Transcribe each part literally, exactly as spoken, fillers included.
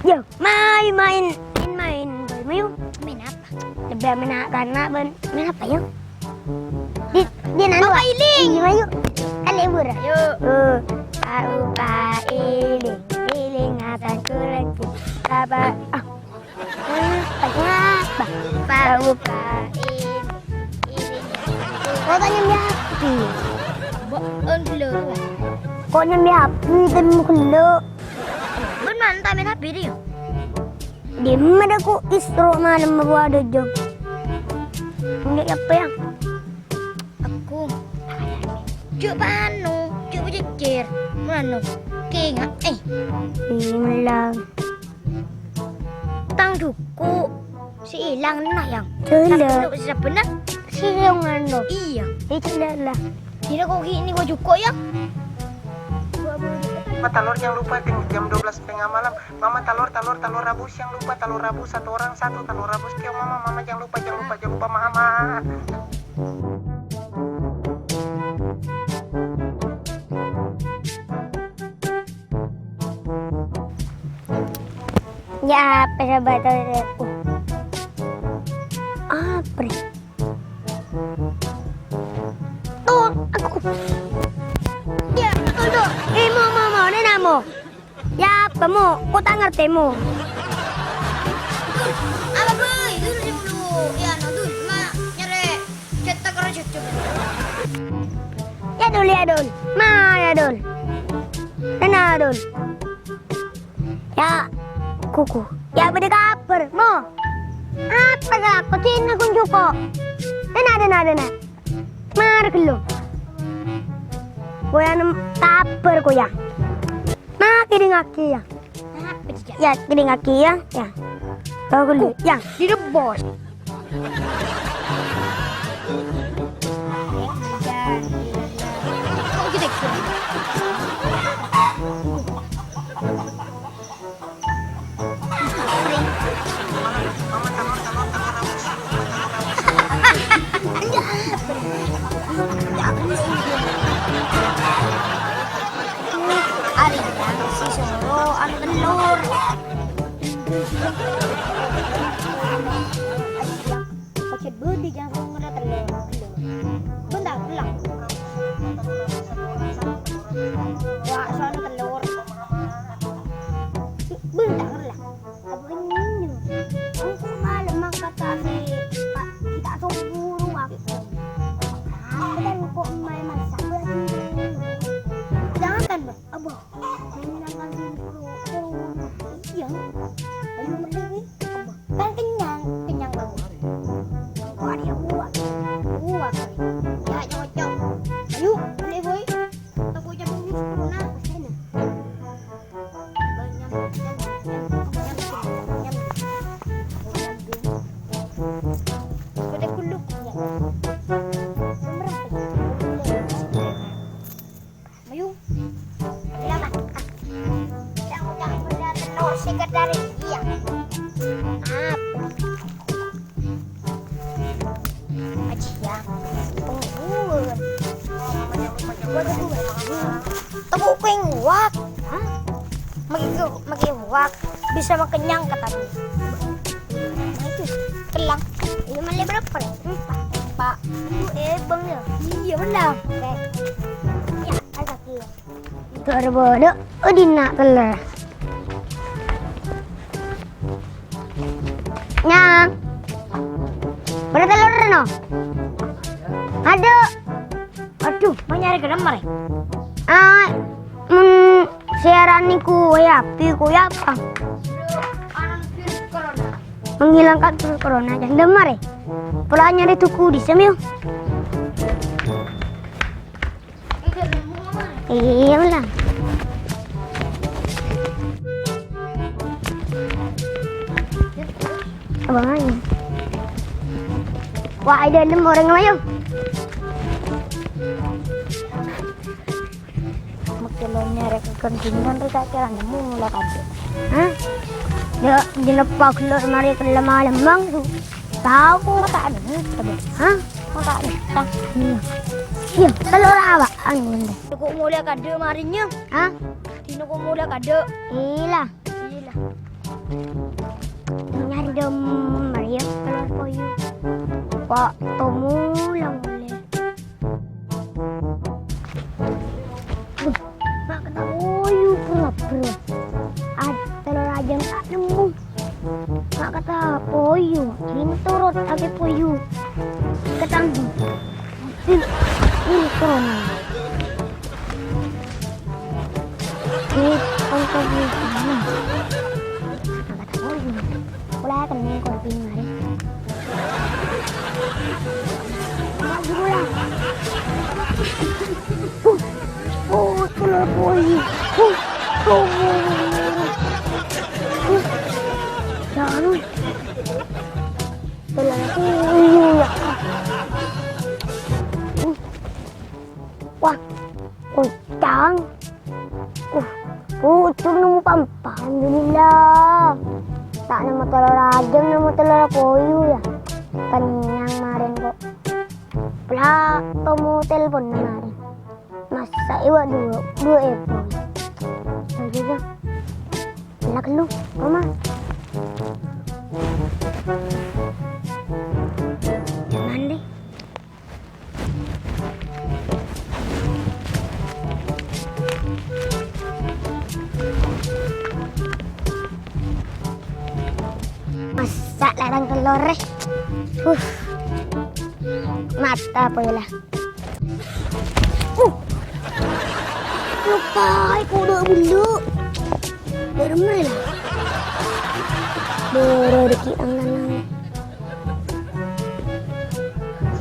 Yo, mayu main, main, main, boy, mayu. Main apa? Lebbi main kana', bân. Main apa, yo? Di, di nanu, Bapa Iling. Iya, mayu. Kan libur. Ayo. Oh, Bapa Iling, Iling akan kurang. Apa? Ah. Apa? Apa? Bapa Iling, Iling. Kok tanya dia api? Bo-, enggak. Kok nyambi api, tadi mau kena. Bân mantap main H P dia. Dimma dâ' ko' istirahat malem abuwâ' dâ' jhâ'. Enggak apa, ya? Aku. Jhâ' pano, jhâ' pajhijjhir. Mano? Kenga', eh. Ih, mellang. Tang dhuku' sè èlang na', Yang. Ghellâ'. Sabbhân-, sabbhân-, sè èlang na'. Iyâ. Iyâ, ghellâ'. Kira kok gini gua juko', Yang. Mama, telur jangan lupa, jam dua belas setengah malam. Mama, telur, telur, telur rebus, jangan lupa, telur rebus satu orang satu, telur rebus, kio, Mama, Mama, jangan lupa, jangan lupa, jangan lupa, Mama. Ya, apa sahabat aku? Apa? Tuh, aku. Ya, betul tuh. Eh, mau, mau, mau, ini namo. Ya, apa, Mo? Kok tak ngerti, Mo? Apa, Boy? Dulu, dulu. Ya, no, dulu. Ma, nyari cetak kerja, cetak. Ya, Dul, ya, Dul. Ma, ya, Dul. Tenang, Dul. Ya, kuku. Ya, bâdâ kabhâr, Mo. Apa, Kak? Kok cina kunci kok? Tenang, tenang, tenang. Mara ghâllu. Koya nem-, kabhâr koya. Nah, kèdingngaghi, ya. Apa, Cak? Ya, kèdingngaghi, ya. Ya. Bawa ghâllu, ya. Di debos. Kok gitu? Arèya si Soro anu tellur. Pake budi jangan ngena tellur. Bentar, ulang. Wah, soalnya tellur. Bentar, ulang. Apa ini? Engko' malem mangkatane, Pak, kita soburu aku. Nah, dan kok main masak berarti. Jangan, Pak. Abah, main nang kantin pro, pro. Iya. Ayo, mending, Abah. Kan kenyang, kenyang banget. Kok ada yang buat? Buat. Ya, cocok. Ayo, beli, boy. Toko jamu ini sepuluh nah, sini. Ayo. Yang udah punya telur sekedar iya. Apa? Aji ya. Tungguin. Tepuk kuing wak. Hah? Magi, magi wak. Bisa makenyang katanya. Nah, itu. Kelang. Iya, malah berapa? Empat. Empat. Itu ebang ya? Iya, benar. Oke. Ya, ayo, Kak. Telor bodo, odina telor. Nyang. Bâdâ telor rèno? Aduh. Aduh, mau nyari ke nomor ya? Ah, men siaran niku ya, pi ku ya apa? Menghilangkan virus corona. Jangan dengar ya. Pola nyari tuku di sini yuk. Iya, lah. Abang aja. Wah, ada enam orang lain. Makkèla nyarè kagandhingan rè, ta' kèra nemmo la kadhi. Hah? Ya, dinepa ghellâ' marè kella' malem, Bang. Tao. Mata anu, coba. Hah? Mata anu. Tah. Iya. Iya, telor apa? Anu, benda. Kok mulai kadhi marènya? Hah? Dina kok mulai kadhi. Iya. Iya. Nyarè dâ'emma rèya telor poyu. Pa' tomo la molè. Duh, ma' kata poyu, bro, bro. Ad-, telor ajâm ta' nemmo. Ma' kata poyu, ghi' torot akè poyu. Ketambah. Ih, ih, corona. Ih, corona. Angkat aku ini. Aku lah kena korban kemarin. Angkat dulu lah. Huh. Oh, aku lah boy. Huh. Oh, oh, oh, oh. Huh. Jangan. Aku lah boy. Huh. Wah, kocang. Uh, bujur nemmo pa-empa, alhamdulillah. Ta' nemmo telor ajâm, nemmo telor poyu, yâ. Kennyang marèn, kok. Pla tomo telpon marèn. Masa' èwa' dua, dua èpon. Yâ, yâ, yâ. Ella kellu, Roma. Mandi. Masa' larang telor, eh. Huh. Mata apa ya lah? Uh. Lupa, aku udah bulu. Dari mana lah? Boro dikit ang nanang.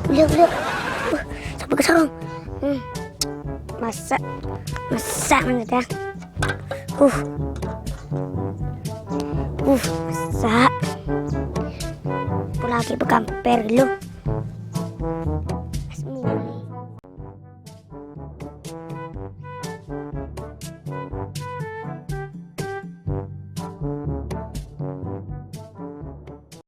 Udah, udah. Uh, sampai ke sarung. Hmm. Masa', masa' mana dah? Uh. Uh, masa'. Aku lagi bekamper lu.